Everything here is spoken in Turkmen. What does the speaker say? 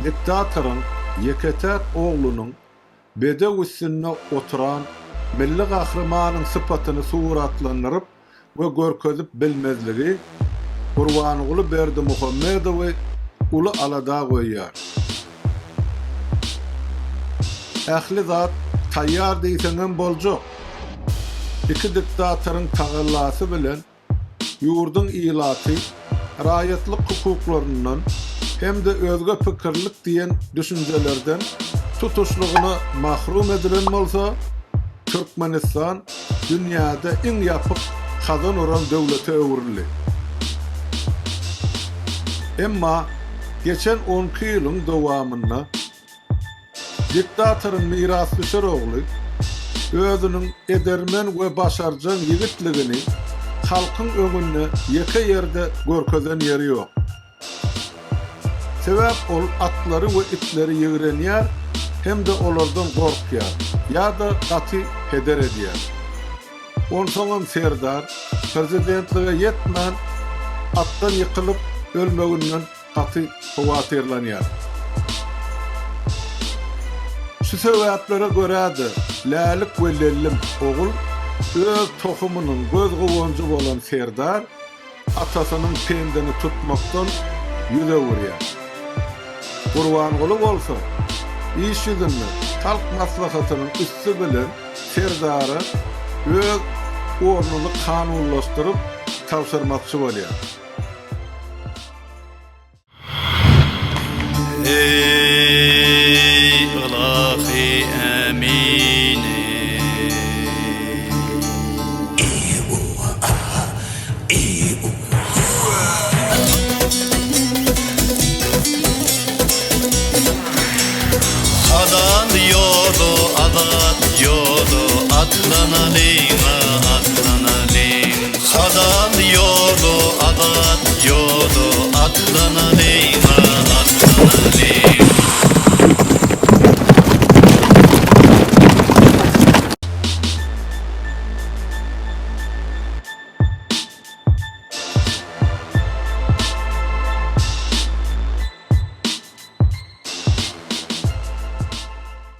Diktatoryň ýeke-täk oglunyň bedew üstünde oturan milli gahrymanyň sypatyny suratlandyryp we görkezip bilmezligi Gurbanguly Berdimuhamedowy uly alada goýýar. Ähli zat taýýar diýseňem boljak. Iki diktatoryň tagallasy bilen ýurduň ilaty raýatlyk hukuklaryndan hem-de özge pikirlik diýen düşünjelerden tutuşlygyna mahrum edilen bolsa, Türkmenistan dünýäde iň ýapyk kazan uran döwlete öwrüldi. Emma geçen onki ýylyň dowamynda Diktatoryň mirasdüşer ogly özüniň edermen we başarjaň ýigitligini halkyň öňünde ýeke ýerde görkezen ýeri ýok. Sebäp ol atlary we itleri ýigrenýär hem-de olardan gorkýar ýa-da gaty heder edýär. Onsoňam Serdar prezidentlige ýetmän atdan ýykylyp ölmeginden gaty howatyrlanýar. Şu sebäplere görä-de, Lälik we Lellim ogul öz tohumynyň göz-guwanjy bolan Serdar atasynyň pendini tutmakdan ýüz öwürýär. Gurbanguly bolsa, iş ýüzünde Halk Maslahatynyň üsti bilen Serdara öz ornuny kanunlaşdyryp tabşyrmakçy bolýar. Eý ylahy ämini. Halal ýola azat ýola atlanalyň-a.